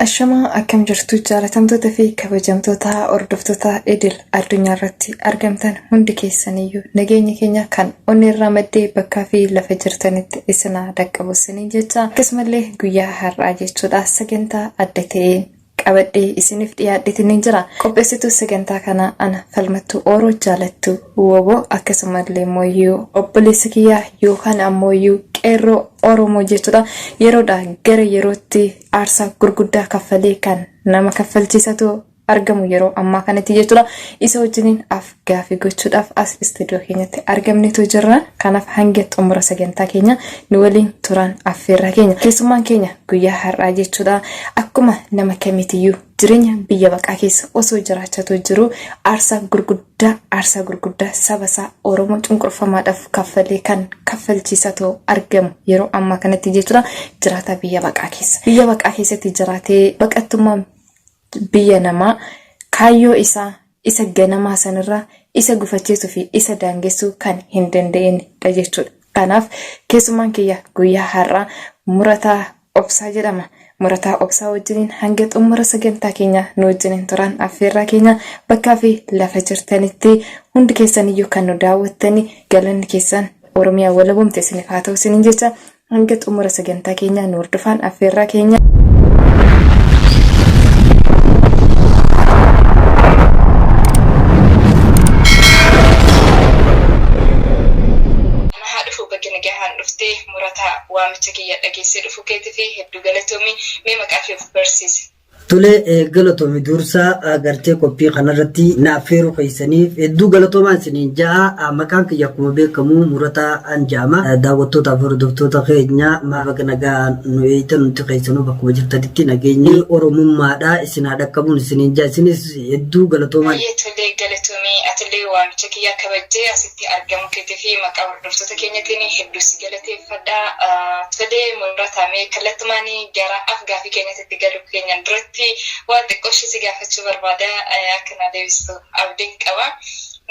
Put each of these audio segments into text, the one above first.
Ashamaa akkam jirtu jaalatamtoota fi kabajamtoota hordoftoota idil addunyaa irratti argamtan hundi keessaniyyuu nageenya keenya kan onnee irraa maddee bakkaa fi lafa jirtanitti isin haa dhaqqabu isiniin jecha akkasumallee guyyaa har'aa jechuudha sagantaa adda ta'een qabadhee isiniif dhiyaadheetiin jira. Qopheessituu sagantaa kanaa ana Falmattuu Ooroo Jaalattuu Woboo akkasumallee immoo obboleessa kiyyaa yookaan ammoo qeerroo Oromoo jechuudha. Yeroodhaa gara yerootti aarsaa gurguddaa kaffalee kan nama kaffalchiisatu argamu yeroo ammaa kanatti jechuudha. Isa wajjiniin af gaafii gochuudhaaf as istuudiyoo keenyatti argamnetu jirra. Kanaaf hanga xumura sagantaa keenya nu waliin turan affeerraa keenya. Keessummaan keenya guyyaa har'aa jechuudha. Akkuma nama kamiitiyyuu jireenya biyya baqaa keessa osoo jiraachatu jiru aarsaa gurguddaa aarsaa gurguddaa saba isaa Oromoo cunqurfamaadhaaf kaffalee kan kaffalchiisatu argamu yeroo ammaa kanatti jechuudha. Jiraataa biyya baqaa keessa. Biyya baqaa keessatti jiraatee baqattummaan biyya namaa kaayyoo isaa isa ganamaa sanirraa isa gufachiisuu fi isa daangessuu kan hin danda'inidha jechuudha. Kanaaf keessummaan kiyya guyyaa har'aa Murataa Obsaa jedhama. Murataa Obsaa wajjiniin hanga xumura sagantaa keenya nu wajjiniin turan affeerraa keenya bakkaa fi lafa jirtanitti hundi keessaniyyuu kan nu daawwattani galanni keessan Oromiyaa walabomte isiniif haa ta'u isiniin jecha hanga xumura sagantaa keenyaa nu hordofaan affeerraa keenya. Ana haa dhufu baga nagahaan dhufte murataa waamicha kiyya dhageessee dhufuu keetifi hedduu galatoomi mee maqaa kee of barsiisi. Tole galatoomi dursa gartee qophii kanarratti na affeeruu keessaniif hedduu galatoomaa isiniin ja'a. Maqaan kiyya akkuma beekamu Murataa an ja'ama. Daawwattootaaf hordoftoota keenya maa baga nagaa nu eeytan nuti keessanuu bakkuma jirtanitti nageenyi Oromummaadha isin haa dhaqqabuun isiniin ja'a. Isinis hedduu galatoomaa. Hayyee tole galatoomi atillee waamicha kiyya kabajjee asitti argamuu keetifi maqaa hordoftoota keenyatiin hedduu si galateeffadha. Tole Murataa mee kallattumaan gara af gaafii keenyatti itti galuu keenyan duratti waan xiqqoo ishee si gaafachuu barbaada akka naa deebistu abdiin qaba.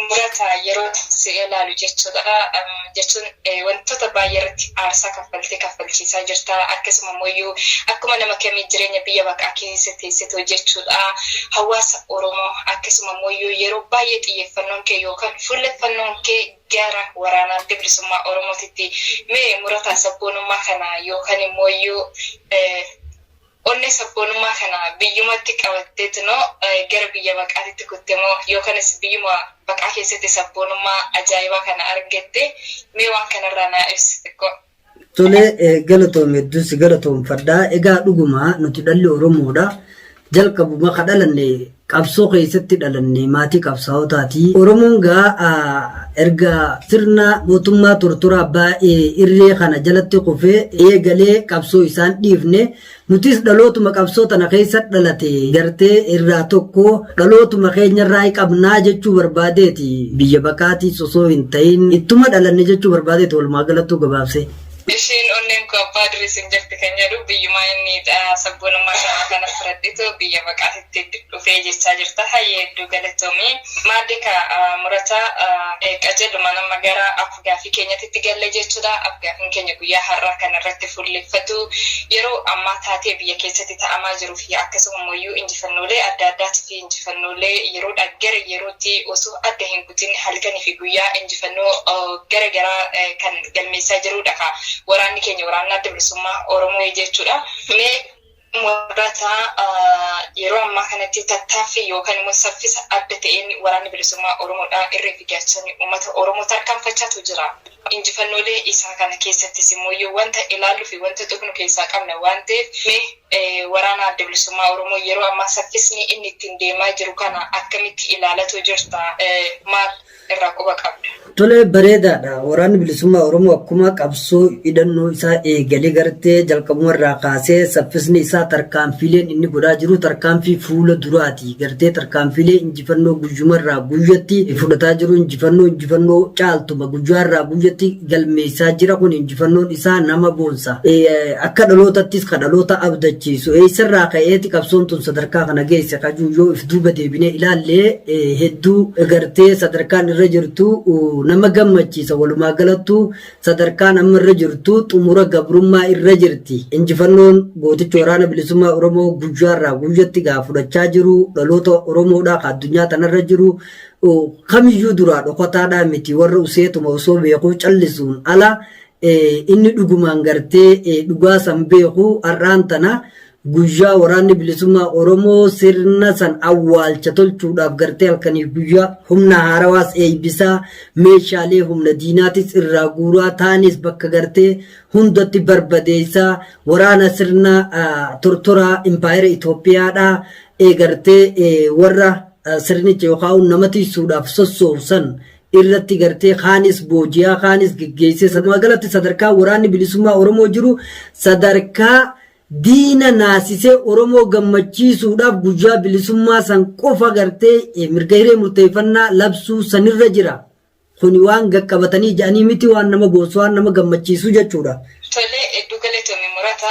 Murata yeroo si ilaalu jechuudha jechuun wantoota baay'ee irratti aarsaa kaffaltee kaffalchiisaa jirta akkasuma immoo akkuma nama kamii jireenya biyya baqaa keessa teessetu jechuudha hawaasa Oromoo akkasuma immoo yeroo baay'ee xiyyeeffannoon kee yookaan fuulleffannoon kee gara waraana Adda Bilisummaa Oromootitti mee Murataa sabboonummaa kana yookaan immoo onnee sabboonummaa kana biyyumatti qabatteetinoo gara biyya baqaatitti kutte moo yookanis biyyuma baqaa keessatti sabboonummaa ajaa'ibaa kana argatte mee waan kanarraa naa ibsi xiqqoo. Tole galatoomi hedduun si galatoomfadha. Egaa dhuguma nuti dhalli Oromoodha. Jalqabuma ka dhalanne qabsoo keessatti dhalanne maatii qabsaa'otaati. Oromoon gaa erga sirna mootummaa tortoraa abbaa irree kana jalatti kufee eegalee qabsoo isaan dhiifne. Nutis dhalootuma qabsoo tana keessa dhalate gartee irraa tokko dhalootuma keenyarraa qabnaa jechuu barbaadeeti. Biyya baqaatiis osoo hin ta'in ittuma dhalanne jechuu barbaadeeti walumaa galattuu gabaabsee. Ishiin onneen koo abbaa durii sin jirti kan jedhu biyyumaa inni sabboonummaa sana kana fudhadhetu biyya baqaatitti dhufee jechaa jirta. Hayyee hedduu galatoomi. Maadde ka Murataa qajeelumaan amma gara af-gaaffii keenyatitti galle jechuudha. Af-gaaffiin keenya guyyaa har'aa kana irratti fuulleffatu yeroo ammaa taatee biyya keessatti ta'amaa jiruu fi akkasuma immoo injifannoolee adda addaatii fi injifannoolee yeroodhaa gara yerootti osoo adda hin kutin halkanii fi guyyaa injifannoo gara garaa kan galmeessaa jiruudha ka waraanni keenya waraanni Adda Bilisummaa Oromoo jechuudha. Mee Murata yeroo ammaa kanatti tattaaffii yookaan immoo saffisa adda ta'een waraanni bilisummaa Oromoodha irree fi gaachanni uummata Oromoo tarkaanfachaatu jira. Injifannoolee isaa kana keessattis immoo wanta ilaalluu fi wanta tuqnu keessaa qabna waan ta'eef mee waraana adda bilisummaa Oromoo yeroo ammaa saffisni inni ittiin deemaa jiru kana akkamitti ilaalatu jirta maal irraa quba qabda? Tole bareedaadha. Waraanni Bilisummaa Oromoo akkuma qabsoo hidhannoo isaa eegalee gartee jalqabuma irraa kaasee saffisni isaa tarkaanfiileen inni godhaa jiru tarkaanfii fuula duraati. Gartee tarkaanfiilee injifannoo guyyuma irraa guyyatti fudhataa jiru injifannoo injifannoo caaltuma guyyaa irraa guyyatti galmeessaa jira kun injifannoon isaa nama boonsa. Akka dhalootattis ka dhaloota abdachiisu. Eessarraa ka'eeti qabsoon tun sadarkaa kana geesse kajuu yoo if duuba deebinee ilaalle hedduu gartee sadarkaan irra jirtu nama gammachiisa. Walumaa galattuu sadarkaan amma irra jirtu xumura gabrummaa irra jirti. Injifannoon gootichi waraana bilisummaa Oromoo guyyaarraa guyyatti gaa fudhachaa jiru dhaloota Oromoodhaa ka addunyaa tanarra jiru kamiyyuu duraa dhokataadhaa miti warra useetuma osoo beekuu callisuun ala inni dhugumaan gartee dhugaa san beeku har'aan tana guyyaa waraanni bilisummaa Oromoo sirna san awwaalcha tolchuudhaaf gartee halkanii guyyaa humna haarawaas eeybisaa meeshaalee humna diinaatis irraa guuraa taanis bakka gartee hundatti barbadeessaa waraana sirna tortoraa impaayera Itoophiyaadhaa gartee warra sirnicha yookaan nama tiksuudhaaf sossoohu san irratti gartee kaanis booji'aa kaanis geggeessee walumaa galatti sadarkaa waraanni bilisummaa Oromoo jiru sadarkaa diina naasisee Oromoo gammachiisuudhaaf guyyaa bilisummaa san qofa gartee mirga hiree murteeffannaa labsuu sanirra jira. Kuni waan gaqqabatanii ja'anii miti waan nama boonsu waan nama gammachiisu jechuudha. Tole hedduu galatoomi Murata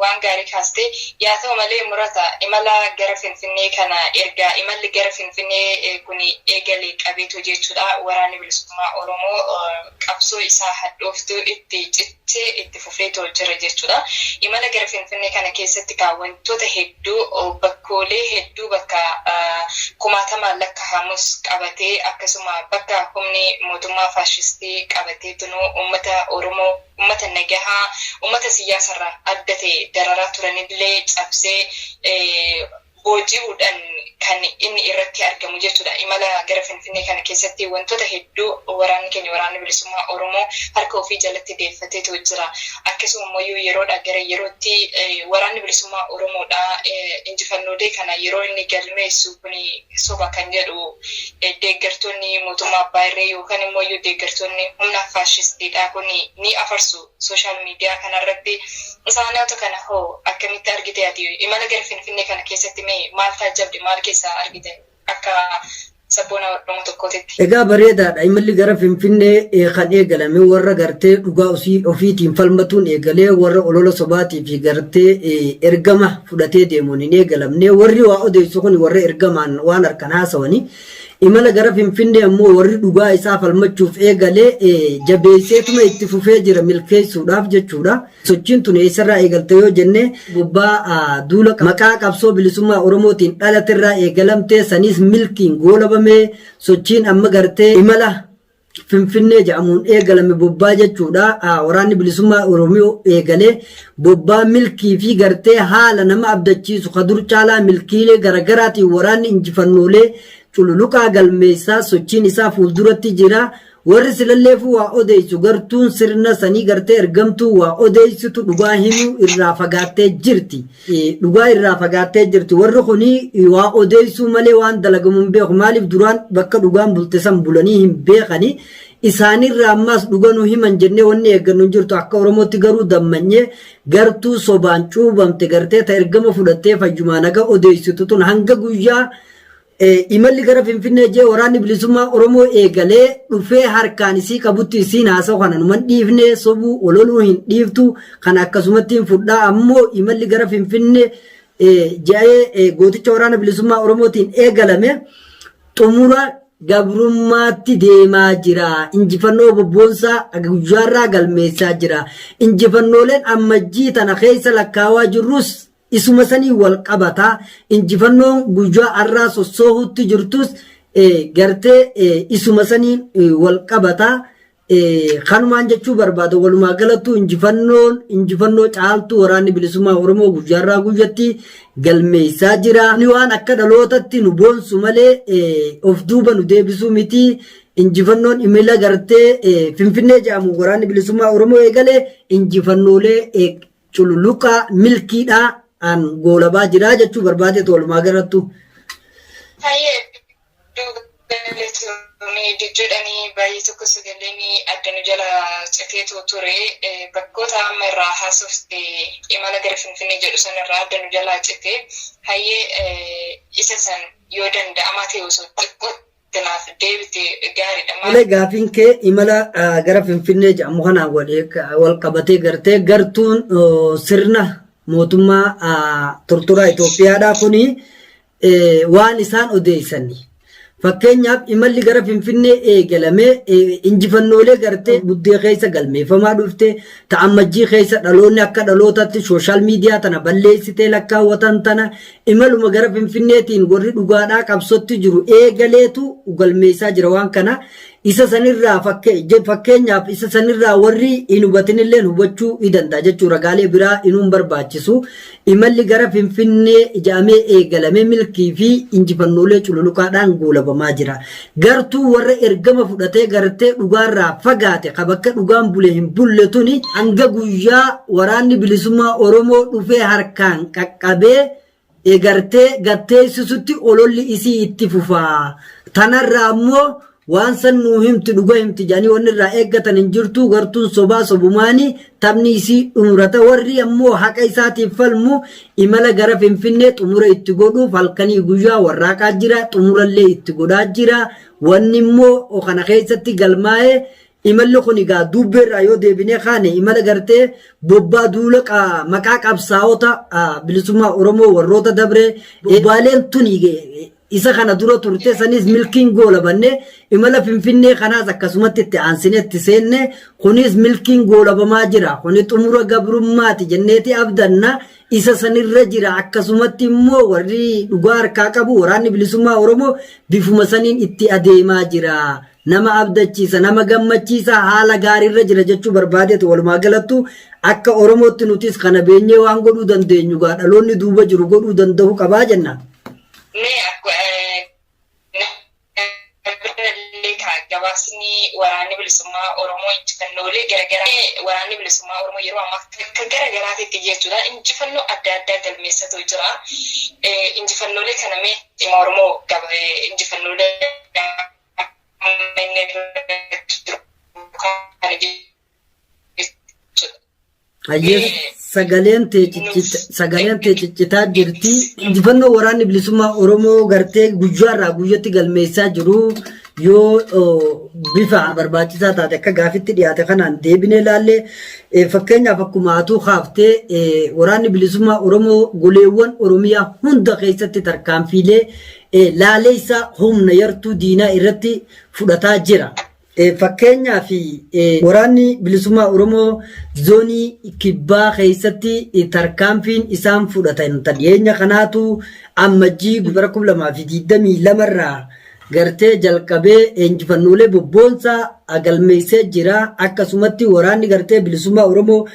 waan gaarii kaaste. Yaa ta'u malee Murata imala gara Finfinnee kana erga imalli gara Finfinnee kun eegale qabeetu jechuudha waraanni bilisummaa Oromoo qabsoo isaa hadhooftuu itti cichee itti fufeetoo jira jechuudha. Imala gara Finfinnee kana keessatti kaa wantoota hedduu bakkoolee hedduu bakka kumaatamaan lakkaa'amus qabatee akkasuma bakka humni mootummaa faashistii qabatee tunuu uummata Oromoo uummata nagahaa uummata siyaasarraa adda ta'e dararaa turanillee cabsee booji'uudhaan kan inni irratti argamu jechuudha. Imala gara Finfinnee kana keessatti wantoota hedduu waraanni keenya waraanni bilisummaa Oromoo harka ofii jalatti deeffateetu jira. Akkasuma immoo yeroodhaa gara yerootti waraanni bilisummaa Oromoodha injifannoolee kana yeroo inni galmeessu kun soba kan jedhu deeggartoonni mootummaa abbaa irree yookaan immoo deeggartoonni humna faashistiidha kun ni afarsu social media kanarratti. Isaanota kana hoo akkamitti argite ati imala gara Finfinnee kana keessatti mee maal taajjabde maal keessaa argite akka sabboona Oromoo tokkootitti? Egaa bareedaadha. Imalli gara Finfinnee kan eegalame warra gartee dhugaa ofiitiin falmatuun eegalee warra olola sobaatii fi gartee ergama fudhatee deemuun hin eegalamne. Warri waa odeessu kun warra ergamaan waan harkaan haasawani. Imala gara Finfinnee ammoo warri dhugaa isaa falmachuuf eegalee jabeesseetuma itti fufee jira milkeessuudhaaf jechuudha. Sochiin tun eessarraa eegalte yoo jenne bobbaa duula maqaa qabsoo bilisummaa Oromootiin dhalaterraa eegalamte saniis milkiin goolabame sochiin amma gartee imala Finfinnee jedhamuun eegalame bobbaa jechuudha. Waraanni bilisummaa Oromoo eegalee bobbaa milkii fi gartee haala nama abdachiisu ka dur caalaa milkiilee garaagaraatiin waraanni injifannoolee cululuqaa galmeessaa sochiin isaa fuulduratti jira. Warri silalleefuu waa odeessu gartuun sirna sanii gartee ergamtuu waa odeessitu dhugaa himuu irraa fagaattee jirti. Dhugaa irraa fagaattee jirti. Warri kuni waa odeessuu malee waan dalagamu hin beeku. Maaliif duraan bakka dhugaan bulte san bulanii hin beekani. Isaanirraa ammaas dhuga nu himan jennee wanni eeggannu hin jirtu. Akka Oromootti garuu dammanyee gartuu sobaan cuubamte gartee ta ergama fudhattee fayyumaa naga odeessitu tun hanga guyyaa Imalli gara Finfinnee jee waraanni bilisummaa Oromoo eegalee dhufee harkaan isii qabutti isiin haasawu kana numan dhiifne sobuu ololuu hin dhiiftu kana akkasumatti hin fudhaa ammoo imalli gara Finfinnee je'ee gooticha waraana bilisummaa Oromootiin eegalame xumura gabrummaatti deemaa jira. Injifannoo bobboonsaa guyyaarraa galmeessaa jira. Injifannooleen ammajjii tana keessa lakkaawaa jirrus isuma saniin wal qabata. Injifannoon guyyaa har'aa sossoohuutti jirtus gartee isuma saniin wal qabata. Kanumaan jechuu barbaada walumaa galattuu injifannoon injifannoo caaltuu waraanni bilisummaa Oromoo guyyaarraa guyyatti galmeessaa jira. Ni waan akka dhalootatti nu boonsu malee of duuba nu deebisuu miti. Injifannoon imala gartee Finfinnee jedhamu waraanni bilisummaa Oromoo eegale injifannoolee cululuqaa milkiidhaa an goolabaa jiraa jechuu barbaadeetu walumaa galattu. Hayyee galatoomi jechuudhaani baay'ee tokko sagaleen adda nu jala citeetu ture bakkoota amma irraa haasofte imala gara Finfinnee jedhu sanarraa adda nu jalaa cite hayyee isa san yoo danda'amaa ta'e osoo xiqqootti naaf deebite gaariidha. Malee gaafiin kee imala gara Finfinnee jedhamu kanaan wal qabatee gartee gartuun sirna mootummaa tortoraa Itoophiyaadhaa kuni waan isaan odeessani. Fakkeenyaaf imalli gara Finfinnee eegalame injifannoolee gartee buddee keessa galmeeffamaa dhufte ta ammajjii keessa dhaloonni akka dhalootatti sooshaal miidiyaa tana balleessitee lakkaawwatan tana imaluma gara Finfinneetiin warri dhugaadhaa qabsotti jiru eegaleetu galmeessaa jira waan kana. Isa sanirraa fakkeenyaaf isa sanirraa warri hin hubatinilleen hubachuu ni danda'a jechuu ragaalee biraa inuu barbaachisu. Imalli gara Finfinnee ija'amee eegalame milkii fi injifannoolee cululuqaadhaan goolabamaa jira. Gartuu warra ergama fudhatee gartee dhugaarraa fagaate ka bakka dhugaan bule hin bulle tuni hanga guyyaa waraanni bilisummaa Oromoo dhufee harkaan qaqqabee gartee gatteessisutti ololli isii itti fufaa. Tanarraa ammoo waan san nuu himti dhuga himti jedhanii wanni irraa eeggatan hin jirtu gartuun sobaa sobumaani taphni isii dhumurata warri ammoo haqa isaatiif falmu imala gara Finfinnee xumura itti godhuuf halkanii guyyaa warraaqaa jira xumurallee itti godhaa jira wanni immoo kana keessatti galmaa'ee imalli kun egaa duubbeerraa yoo deebinee kaane imala gartee bobbaa duula maqaa qabsaa'ota bilisummaa Oromoo warroota dabree bobbaaleen tuni isa kana dura turte sanis milkiin goolabanne imala Finfinnee kanaas akkasumatti itti aansine itti seenne kunis milkiin goolabamaa jira kuni xumura gabrummaati jenneeti abdanna isa sanirra jira akkasumatti immoo warri dhugaa harkaa qabu waraanni bilisummaa Oromoo bifuma saniin itti adeemaa jira. Nama abdachiisa nama gammachiisa haala gaariirra jira jechuu barbaadeetu walumaa galattu akka Oromootti nutis kana beenyee waan godhuu dandeenyu gaa dhaloonni duuba jiru godhuu danda'u qabaa jenna. Mee gabaasni waraanni bilisummaa Oromoo injifannoolee garaagaraa waraanni bilisummaa Oromoo yeroo ammaa akka garaagaraatitti jechuudha injifannoo adda addaa galmeessatu jira. Injifannoolee kana mee dhimma Oromoo injifannoolee inni jiru kana jechuudha. Hayyee sagaleen tee ciccitaa jirti. Injifannoo waraanni bilisummaa Oromoo gartee guyyaarraa guyyatti galmeessaa jiru yoo bifa barbaachisaa taate akka gaafitti dhiyaate kanaan deebinee ilaalle fakkeenyaaf akkuma atuu kaaftee waraanni bilisummaa Oromoo goleewwan Oromiyaa hunda keessatti tarkaanfiilee laaleessa humna yartuu diinaa irratti fudhataa jira. Fakkeenyaaf waraanni bilisummaa Oromoo zoonii kibbaa keessatti tarkaanfiin isaan fudhatan ta dhiyeenya kanaatu ammajjii bara 2022 irraa gartee jalqabee injifannoolee bobboonsaa galmeessee jira. Akkasumatti waraanni gartee bilisummaa Oromoo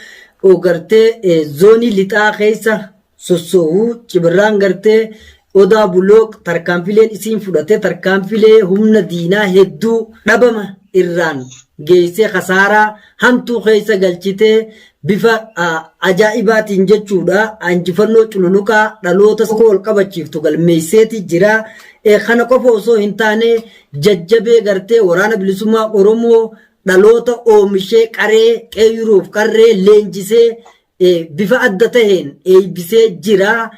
gartee zoonii lixaa keessa sossoohu cibirraan gartee odaa bulook tarkaanfileen isiin fudhate tarkaanfilee humna diinaa hedduu dhabama irraan geessee kasaaraa hamtuu keessa galchitee bifa ajaa'ibaatiin jechuudha injifannoo cululuqaa dhaloota wal qabachiiftu galmeesseeti jira. Kana qofa osoo hin taane jajjabee gartee waraana bilisummaa Oromoo dhaloota oomishee qaree qeeyruuf qarree leenjisee bifa adda taheen eeybisee jira.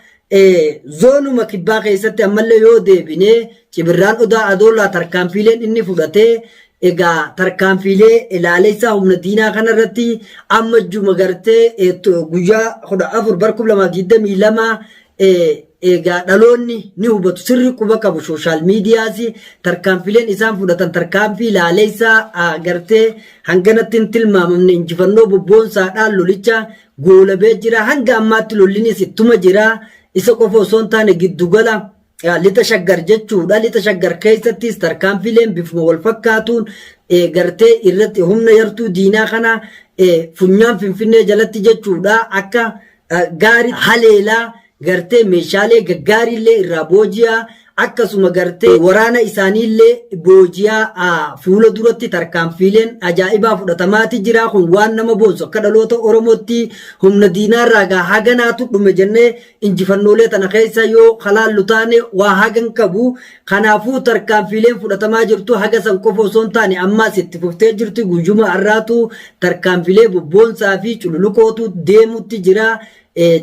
Zoonuma kibbaa keessatti ammallee yoo deebine cibirraan odaa adoolaa tarkaanfiileen inni fudhatee egaa tarkaanfiilee ilaaleessaa humna diinaa kanarratti amma juma gartee guyyaa 14 bara 2022 egaa dhaloonni ni hubatu sirri quba qabu sooshaal miidiyaas tarkaanfiileen isaan fudhatan tarkaanfii ilaaleessaa gartee hanganatti hin tilmaamamne injifannoo bobboonsaadhaan lolicha goolabee jira hanga ammaatti lollinis ittuma jira isa qofa osoo hin taane giddugala lixa shaggar jechuudha lixa shaggar keessattis tarkaanfiileen bifuma wal fakkaatuun gartee irratti humna yartuu diinaa kana funyaan finfinnee jalatti jechuudha akka gaarii haleelaa gartee meeshaalee gaggaariillee irraa booji'aa akkasuma gartee waraana isaaniillee booji'aa fuula duratti tarkaanfiileen ajaa'ibaa fudhatamaati jira kun waan nama boonsu akka dhaloota Oromootti humna diinaarraa gaa haganaatu dhume jennee injifannoolee tana keessa yoo kalaallu taane waa hagan qabu kanaafuu tarkaanfiileen fudhatamaa jirtu haga san qofa osoo hin taane ammaas itti fuftee jirti guyyuma har'aatu tarkaanfiilee bobboonsaa fi cululuqootu deemutti jira.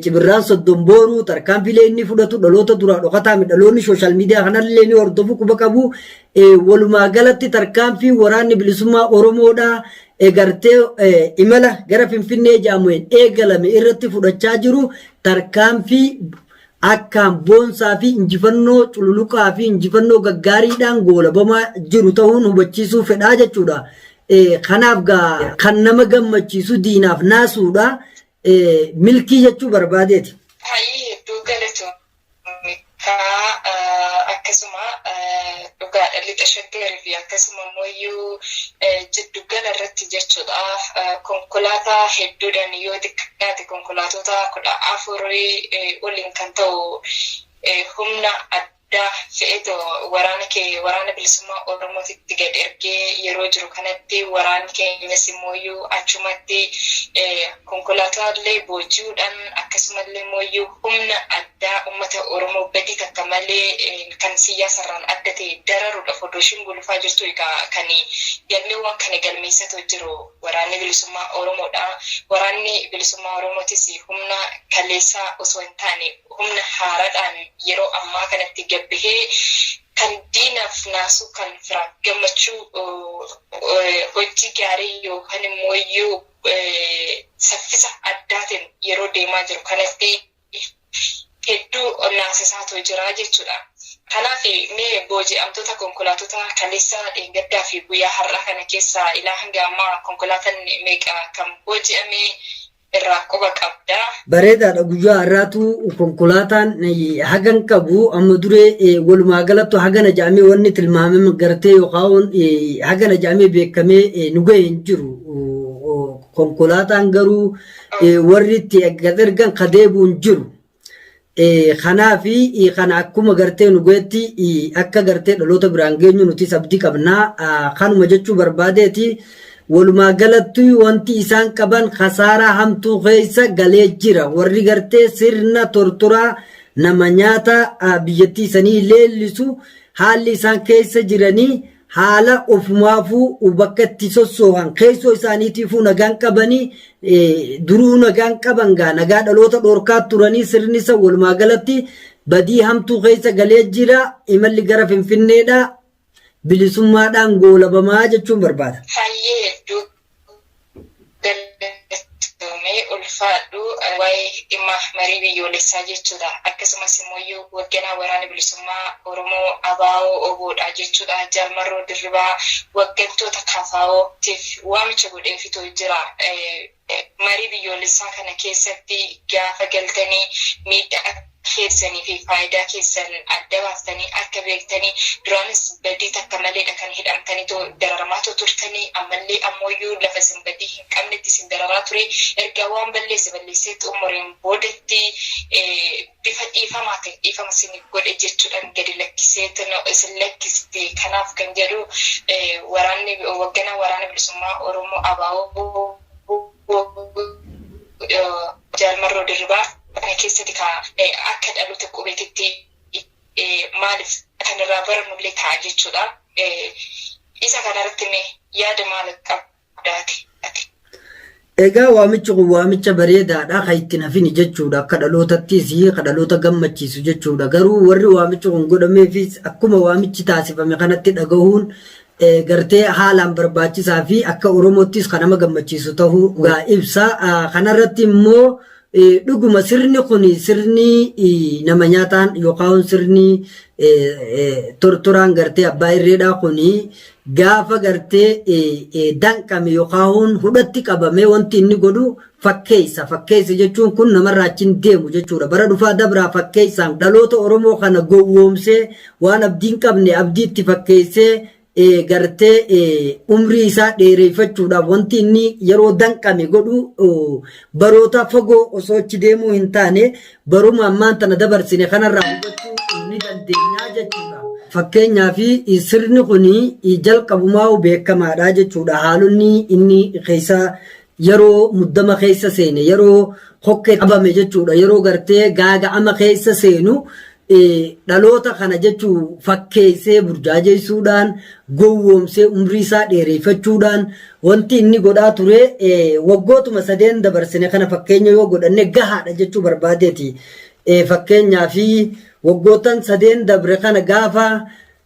Cibirraan soddon booruu tarkaanfiilee inni fudhatu dhaloota duraa dhokataa mi dhaloonni sooshaal miidiyaa kanallee ni hordofu quba qabu. Walumaa galatti tarkaanfii waraanni bilisummaa Oromoodha. Gartee imala gara Finfinnee jedhamuun eegalame irratti fudhachaa jiru tarkaanfii akkaan boonsaa fi injifannoo cululuqaa fi injifannoo gaggaariidhaan goolabamaa jiru ta'uun hubachiisuu fedhaa jechuudha. Kanaaf gaa kan nama gammachiisu diinaaf naasuudha. Milkii jechuu barbaadeeti. Hayyee hedduu galatoomi kaa akkasuma dhugaadha lixa shaggar fi akkasuma immoo jiddugala irratti jechuudha konkolaataa hedduudhaan yoo xiqqaate konkolaatota 14 oliin kan ta'u humna addaa fe'eetoo waraana kee waraana bilisummaa Oromootitti gad ergee yeroo jiru kanatti waraanni keenyas immooyyuu achumatti konkolaataallee booji'uudhaan akkasumallee immooyyuu humna addaa uummata Oromoo badii takka malee kan siyaasarraan adda ta'e dararuudhaaf odoo ishiin gulufaa jirtu egaa kan galmeewwan kana galmeessatoo jiru waraanni bilisummaa Oromoodha. Waraanni bilisummaa Oromootis humna kaleessaa osoo hin taane humna haaraadhaan yeroo ammaa kanatti gabbahee kan diinaaf naasuu kan firaaf gammachuu hojii gaarii yookaan immoo iyyuu saffisa addaatiin yeroo deemaa jiru kanatti hedduu naasisaatu jira jechuudha. Kanaaf mee booji'amtoota konkolaatota kaleessa dheengaddaa fi guyyaa har'aa kana keessa ilaa hanga ammaa konkolaataan meeqa kan booji'ame irraa quba qabda? Bareedaadha guyyaa har'aatu konkolaataan hagan qabu amma duree walumaa galattu hagana jedhamee wanni tilmaamame gartee yookaan hagana jedhamee beekamee nu gahe hin jiru. Konkolaataan garuu warri itti gad ergan ka deebi'u hin jiru. Kanaaf kana akkuma gartee nu gahetti akka gartee dhaloota biraan geenyu nutis abdii qabnaa. Kanuma jechuu barbaadeeti. Walumaa galatti wanti isaan qaban kasaaraa hamtuu keessa galee jira. Warri gartee sirna tortoraa nama nyaata biyyattii sanii leellisu haalli isaan keessa jiranii haala ofumaafuu bakka itti sossoohan keessoo isaaniitiifuu nagaan qabanii duruu nagaan qaban gaa nagaa dhaloota dhorkaa turanii sirni isa walumaa galatti badii hamtuu keessa galee jira. Imalli gara Finfinneedha. Bilisummaadhaan goolabamaa jechuun barbaada. Hayyee hedduu galatoomee ulfaadhu waa'ee dhimma marii biyyoolessaa jechuudha. Akkasumas immoo wagganaa waraana bilisummaa Oromoo ABO OBOdha jechuudha. Jaalmarroo Dirribaa waggantoota KFOtiif waamicha godheefitoo jira. Marii biyyoolessaa kana keessatti gaafa galtanii miidhaa keessanii fi faayidaa keessan adda baaftanii akka beektanii duraanis badii takka maleedha kan hidhamtanii dararamaatoo turtanii ammallee ammooyyuu lafa isin badii hin qabnetti isin dararaa ture ergaa waan balleesse balleessee xumureen boodatti bifa dhiifamaatiin dhiifama isiniif godhe jechuudhaan gadi lakkisee isin lakkiste kanaaf kan jedhu waraanni wagganaa waraana bilisummaa Oromoo ABO Jaalmarroo Dirribaa kana keessatti akka dhaloota qubeetitti maaliif kanarraa barannullee ta'a jechuudha. Isa kanarratti mee yaada maal qabdaati ati? Egaa waamichi kun waamicha bareedaadha kan itti hafini jechuudha. Akka dhalootattis kan dhaloota gammachiisu jechuudha. Garuu warri waamichi kun godhameefis akkuma waamichi taasifame kanatti dhagahuun gartee haalaan barbaachisaa fi akka Oromoottis kan nama gammachiisu ta'uu ibsa. Kanarratti immoo dhuguma sirni kun sirni nama nyaataan yookaan sirni tortoraan gartee abbaa irreedhaa kun gaafa gartee danqame yookaan hudhatti qabame wanti inni godhu fakkeessa. Fakkeessa jechuun kun namarraa achiin deemu jechuudha. Bara dhufaa dabraa fakkeessaan dhaloota Oromoo kana gowwoomsee waan abdii hin qabne abdiitti fakkeessee gartee umrii isaa dheereffachuudhaaf wanti inni yeroo danqame godhu baroota fagoo osoo achi deemuu hin taane baruma ammaan tana dabarsine kanarraa hubachuu ni dandeenya jechuudha. Fakkeenyaaf sirni kun jalqabumaa beekamaadha jechuudha. Haalonni inni keessa yeroo muddama keessa seene yeroo hokkee qabame jechuudha. Yeroo gartee gaaga'ama keessa seenu dhaloota kana jechuu fakkeessee burjaajessuudhaan gowwoomsee umrii isaa dheereffachuudhaan wanti inni godhaa ture waggootuma sadeen dabarsine kana fakkeenya yoo godhanne gahaadha jechuu barbaadeeti. Fakkeenyaaf waggootan sadeen dabre kana gaafa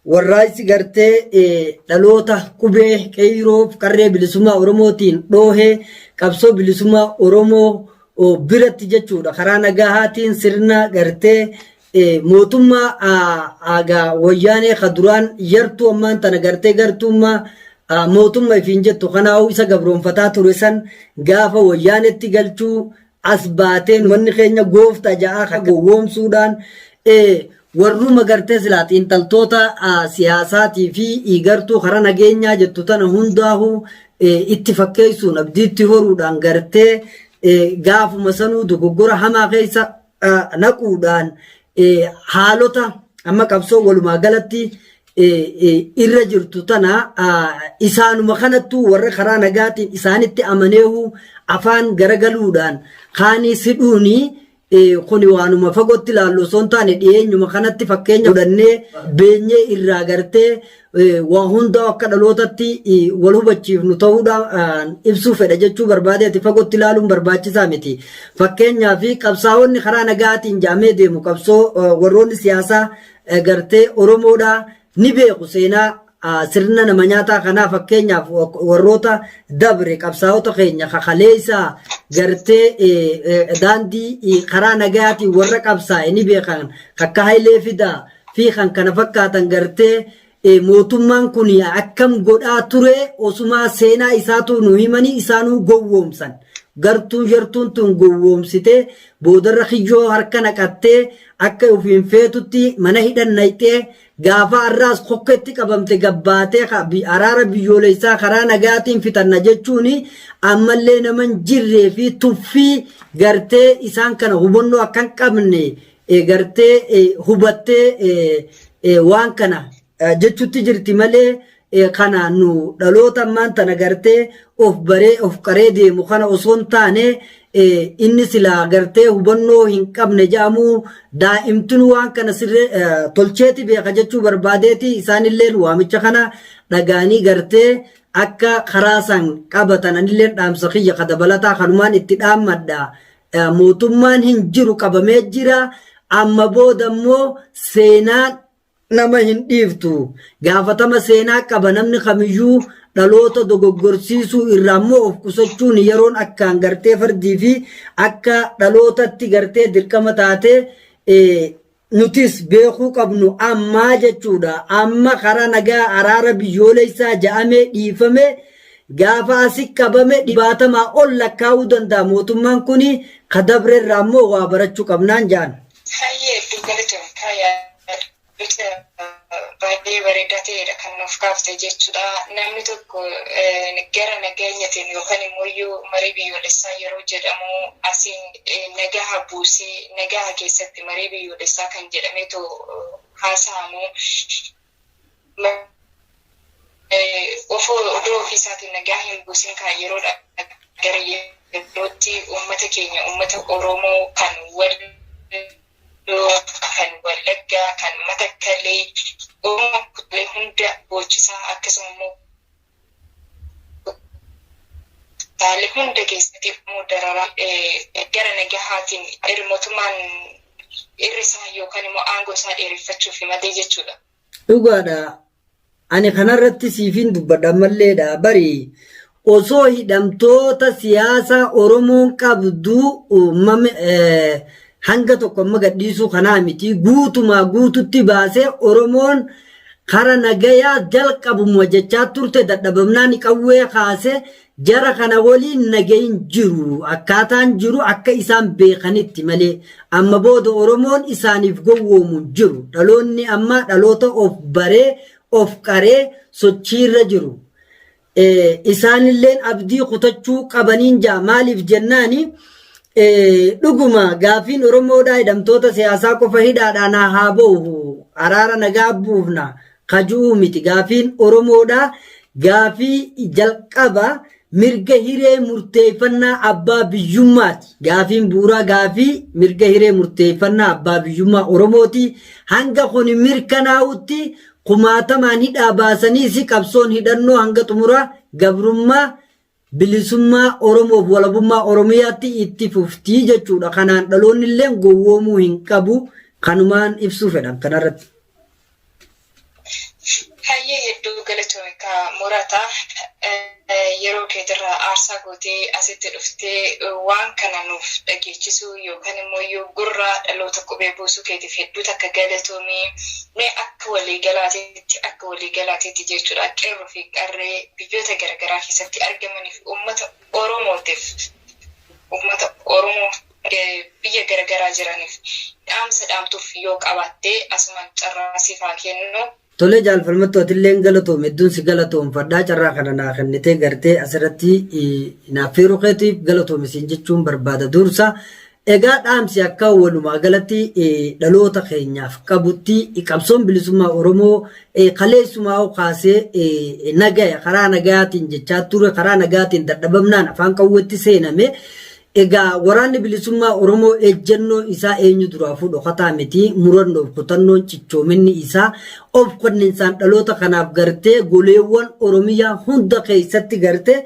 warraaqsi gartee dhaloota qubee qeyroof qarree bilisummaa Oromootiin dhoohee qabsoo bilisummaa Oromoo biratti jechuudha karaa nagahaatiin sirna gartee Mootummaa gaa Wayyaanee ka duraan yartuu ammaan tana gartee gartuummaa mootumma ifiin jettu kanaa'uu isa gabroonfataa ture san gaafa Wayyaanetti galchuu as baatee manni keenya goofta ja'aa ka gowwoomsuudhaan warruma gartee silaa xiinxaltoota siyaasaatii fi gartuu karaa nageenyaa jettu tana hundaahuu itti fakkeessuun abdiitti horuudhaan gartee gaafuma sanuu dogoggora hamaa keessa naquudhaan haalota amma qabsoo walumaa galatti irra jirtu tana isaanuma kanattuu warra karaa nagaatiin isaanitti amaneehu afaan garagaluudhaan kaanii sidhuuni. Kuni waanuma fagootti ilaallu osoo hin taane, dhiyeenyuma kanatti fakkeenya fudhannee beenyee irraa gartee waa hundaa akka dhalootatti wal hubachiifnu ta'uudhaan ibsuu fedha jechuu barbaadeeti. Fagootti ilaaluun barbaachisaa miti. Fakkeenyaaf, qabsaa'onni karaa nagaatiin jaamee deemu, qabsoo warroonni siyaasaa gartee Oromoodhaa ni beeku seenaa sirna nama nyaataa kanaa. Fakkeenyaaf, warroota dabre, qabsaa'ota keenya kakaleessaa gartee daandii karaa nagaatiin warra qabsaa'e ni beekan, akka Hayilee Fidaa fi kan kana fakkaatan, gartee mootummaan kun akkam godhaa ture osumaa seenaa isaatu nu himanii isaanuu gowwoomsan. Gartuun yartuun tun gowwoomsitee boodarra kiyyoo harka naqattee akka ofiin feetutti mana hidhan naqxee, gaafa har'aas kokkeetti qabamte gabbaatee araara biyyoolessaa karaa nagaatiin fixanna jechuun ammallee nama hin jirree fi tuffii gartee isaan kana hubannoo akka hin qabne gartee hubattee waan kana jechutti jirti malee, kana nu dhaloota ammaan tana gartee of baree of qaree deemu kana osoo hin taane, inni silaa gartee hubannoo hin qabne jedhamu daa'imtinu waan kana sirree tolcheeti beeka jechuu barbaadeeti. Isaanillee waamicha kana dhagaanii gartee akka karaa san qabatan anillee dhaamsa kiyya ka dabalataa kanumaan itti dhaammadha. Mootummaan hin jiru, qabamee jira. Amma booda immoo seenaan nama hin dhiiftu. Gaafatama seenaa qaba namni kamiyyuu. Dhaloota dogoggorsiisuu irraa immoo of qusachuun yeroon akkaan gartee fardii fi akka dhalootatti gartee dirqama taatee nutis beekuu qabnu ammaa jechuudha. Amma karaa nagaa araara biyyoolessaa ja'amee dhiifame gaafa asi qabame dhibaatamaa ol lakkaa'uu danda'a mootummaan kun. Ka dabre irraa immoo waa barachuu qabnaan ja'an. Hayyee, hedduu galatoomtaa. Yaadota baay'ee bareedaa ta'edha kan nuuf kaafte jechuudha. Namni tokko gara nageenyatiin yookaan immoo marii biyyoolessaa yeroo jedhamu asiin nagaha buusee nagaha keessatti marii biyyoolessaa kan jedhameetu haasa'amu. Ofoo odoo ofiisaatiin nagaa hin buusin kan yeroodha gara yerootti uummata keenya, uummata Oromoo kan Walloo, kan Wallaggaa, kan Matakkalee, Oromoo kutaalee hunda boochisaa, akkasuma immoo kutaalee hunda keessatti immoo dararaa gara nagahaatiin mootummaan irri isaa yookaan immoo aangoo isaa dheereffachuuf malee jechuudha. Dhugaadha. Ani kanarratti siifin dubbadha ammalleedha. Bari osoo hidhamtoota siyaasaa Oromoon qabdu hanga tokko amma gadhiisuu kanaa miti, guutumaa guututti baasee Oromoon kara nagayaa jalqabuma jechaa turte, dadhabamnaan qawwee kaase, jara kana waliin nagayin jiru, akkaataan jiru akka isaan beekanitti malee amma booda Oromoon isaaniif gowwoomu jiru. Dhaloonni amma dhaloota of baree of qaree sochiirra jiru. Isaanilleen abdii kutachuu qabaniin jaa. Maaliif jennaani, dhuguma gaafiin Oromoodhaa hidhamtoota siyaasaa qofa hidhaadhaan haa ba'u, araara nagaa buufna kaju'uu miti. Gaafiin Oromoodhaa gaafii jalqaba mirga hiree murteeffannaa abbaa biyyummaati. Gaafiin bu'uuraa gaafii mirga hiree murteeffannaa abbaa biyyummaa Oromooti. Hanga kun mirkanaa'utti kumaatamaan hidhaa baasaniis qabsoon hidhannoo hanga xumura gabrummaa bilisummaa Oromoof walabummaa Oromiyaatti itti fuftii jechuudha. Kanaan dhaloonni illee gowwoomuu hin qabu. Kanumaan ibsuu fedhan kanarratti. Hayyee, hedduu galatoomi ka murataa. Yeroo keetirraa aarsaa gootee asitti dhuftee waan kana nuuf dhageechisuu yookaan immoo iyyuu gurra dhaloota qubee buusuu keetiif hedduu takka galatoomii. Mee akka waliigalaatiitti, akka waliigalaatiitti jechuudha, qeerroo fi qarree biyyoota garaagaraa keessatti argamaniif, uummata Oromootiif, uummata Oromoo biyya garaagaraa jiraniif dhaamsa dhaamtuuf yoo qabaatte asumaan carraa siif haa kennu. Tolee Jaal Falmattuu, atilleen galatoom, hedduun si galatoomfadhaa. Carraa kana naa kennitee gartee asirratti naaf feeruu keetiif galatoomi siin jechuun barbaada dursa. Egaa dhaamsi akka walumaa galatti dhaloota keenyaaf qabutti, qabsoon bilisummaa Oromoo kaleessumaa kaasee nagaya, karaa nagayaatiin jechaa ture, karaa nagayaatiin dadhabamnaan afaan qawweetti seename. Egaa waraanni bilisummaa Oromoo ejjennoo isaa eenyu duraafuu dhokataa miti. Murannoof kutannoon, cichoominni isaa, of kenninsaan dhaloota kanaaf gartee goleewwan Oromiyaa hunda keessatti gartee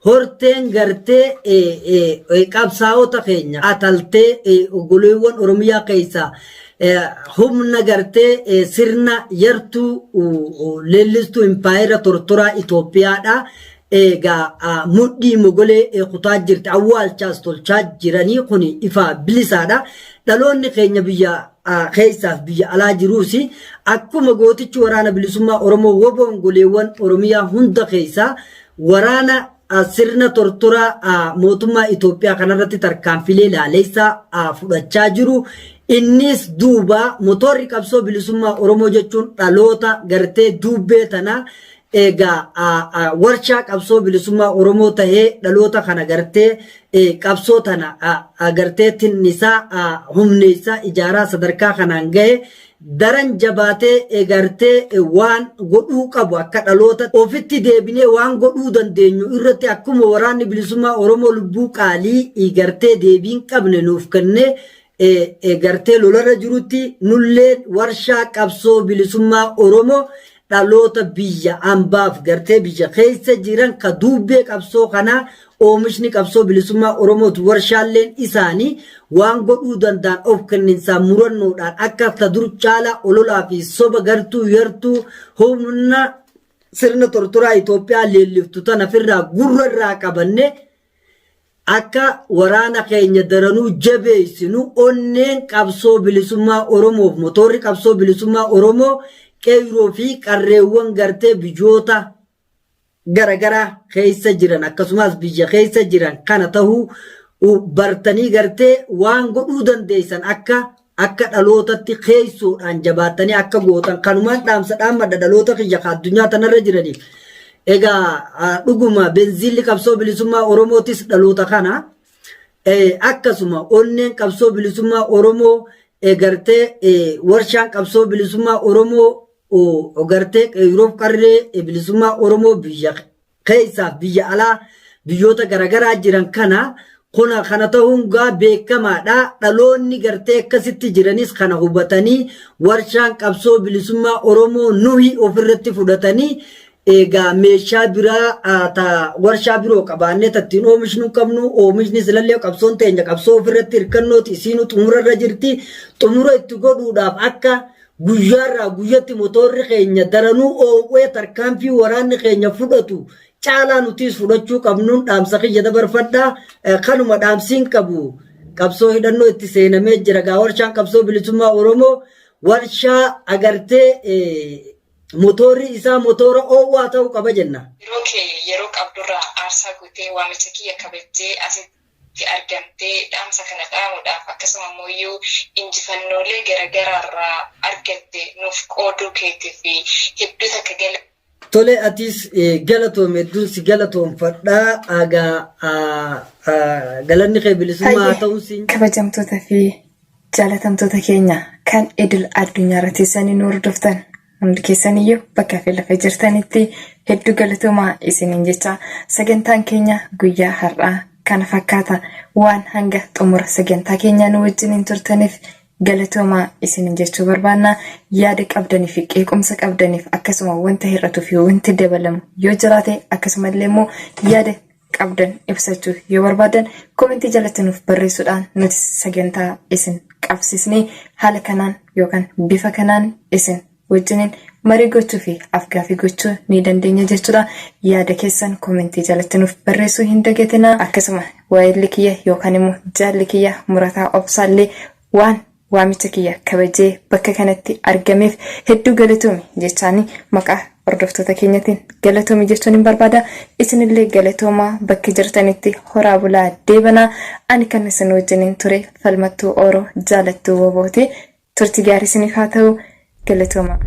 horteen gartee qabsaa'ota keenya ataltee goleewwan Oromiyaa keessaa humna gartee sirna yartuu leellistuu impaayera tortoraa Itoophiyaadha. Egaa mudhii mogolee kutaa jirti, awwaalchaas tolchaa jiranii, kun ifaa bilisaadha. Dhaloonni keenya biyya keessaaf biyya alaa jiruus akkuma gootichi waraana bilisummaa Oromoo woboon goleewwan Oromiyaa hunda keessaa waraana sirna tortoraa mootummaa Itoophiyaa kanarratti tarkaanfilee laaleessaa fudhachaa jiru. Innis duuba motorri qabsoo bilisummaa Oromoo jechuun dhaloota gartee duubbee tanaa. Egaa warshaa qabsoo bilisummaa Oromoo tahee dhaloota kana gartee qabsoo tana gartee tinnisaa, humneessaa, ijaaraa sadarkaa kanaan gahe daran jabaatee gartee waan godhuu qabu, akka dhaloota ofitti deebinee waan godhuu dandeenyu irratti, akkuma waraanni bilisummaa Oromoo lubbuu qaalii gartee deebiin qabne nuuf kennee gartee lolarra jirutti, nulleen warshaa qabsoo bilisummaa Oromoo dhaloota biyya ambaaf gartee biyya keessa jiran ka duubbee qabsoo kanaa, oomishni qabsoo bilisummaa Oromootu warshaaleen isaanii, waan godhuu danda'an of kenninsaan murannoodhaan akka ta dur caalaa ololaa fi soba gartuu yartuu humna sirna tortoraa Itoophiyaa leelliftu tana firraa gurra irraa qabanne akka waraana keenya daranuu jabeessinu, onneen qabsoo bilisummaa Oromoof motorri qabsoo bilisummaa Oromoo qeyroo fi qarreewwan gartee biyyoota garagaraa keessa jiran akkasumas biyya keessa jiran kana tahuu bartanii gartee waan godhuu dandeessan akka dhalootatti keessoodhaan jabaatanii akka gootan kanumaan dhaamsa dhaammadha dhaloota kiyya ka addunyaa tanarra jiraniif. Egaa dhuguma benziilli qabsoo bilisummaa Oromootis dhaloota kana. Akkasuma onneen qabsoo bilisummaa Oromoo, gartee warshaan qabsoo bilisummaa Oromoo gartee qeyroof qarree bilisummaa Oromoo biyya keessaaf biyya alaa biyyoota garaagaraa jiran kana. Kuna kana ta'uun gaa beekamaadha. Dhaloonni gartee akkasitti jiranis kana hubatanii warshaan qabsoo bilisummaa Oromoo nuhi ofirratti fudhatanii, egaa meeshaa biraa ta warshaa biroo qabaannee tattiin oomishnu qabnu, oomishni silallee qabsoon teenya qabsoo ofirratti hirkannooti, isiinuu xumurarra jirti. Xumura itti godhuudhaaf akka guyyaarraa guyyatti motorri keenya daranuu oowwee tarkaanfii waraanni keenya fudhatu caalaa nutis fudhachuu qabnuun dhaamsa kiyya dabarfadhaa. Kanuma dhaamsiin qabu. Qabsoo hidhannoo itti seenamee jira. Gaa warshaan qabsoo bilisummaa Oromoo warshaa agartee motorri isaa motora oowwaa ta'uu qaba jenna. Yeroo kee, yeroo qabdurraa aarsaa gootee, waamicha kiyya kabajjee asitti argamtee dhaamsa kana dhaamuudhaaf, akkasuma immoo injifannoolee garaagaraarraa argatte nuuf qooduu keetiif hedduu takka gala. Tole, atis galatoom, hedduun si galatoomfadhaa. Egaa galanni kee bilisummaa haa ta'u siin. Kabajamtoota fi jaalatamtoota keenya kan idil addunyaa irratti teessanii nu hordoftan hundi keessaniyyuu bakka fi lafa jirtanitti hedduu galatoomaa isiniin jecha, sagantaan keenya guyyaa har'aa kana fakkaata. Waan hanga xumura sagantaa keenyaa nu wajjiniin turtaniif galatoomaa isiniin jechuu barbaanna. Yaada qabdanii fi qeequmsa qabdaniif, akkasuma wanta hir'atuu fi wanti dabalamu yoo jiraate, akkasumallee immoo yaada qabdan ibsachuu yoo barbaadan, koomentii jalatti nuuf barreessuudhaan nuti sagantaa isin qabsiisnee haala kanaan yookaan bifa kanaan isin wajjiniin marii gochuu fi afgaaffii gochuu ni dandeenya jechuudha. Yaada keessan komentii jalatti nuuf barreessuu hin dagatinaa. Akkasuma waayilli kiyya yookaan immoo jaalli kiyya Murataa Obsaallee waan waamicha kiyya kabajee bakka kanatti argameef hedduu galatoomi jechaani maqaa hordoftoota keenyatiin galatoomi jechuun hin barbaada. Isinillee galatoomaa bakka jirtanitti horaa bulaa deebanaa. Ani kan isin wajjiniin ture Falmattuu Ooroo jaalattuu Wobooti. Turtii gaarii isiniif haa ta'u. Galatoomaa.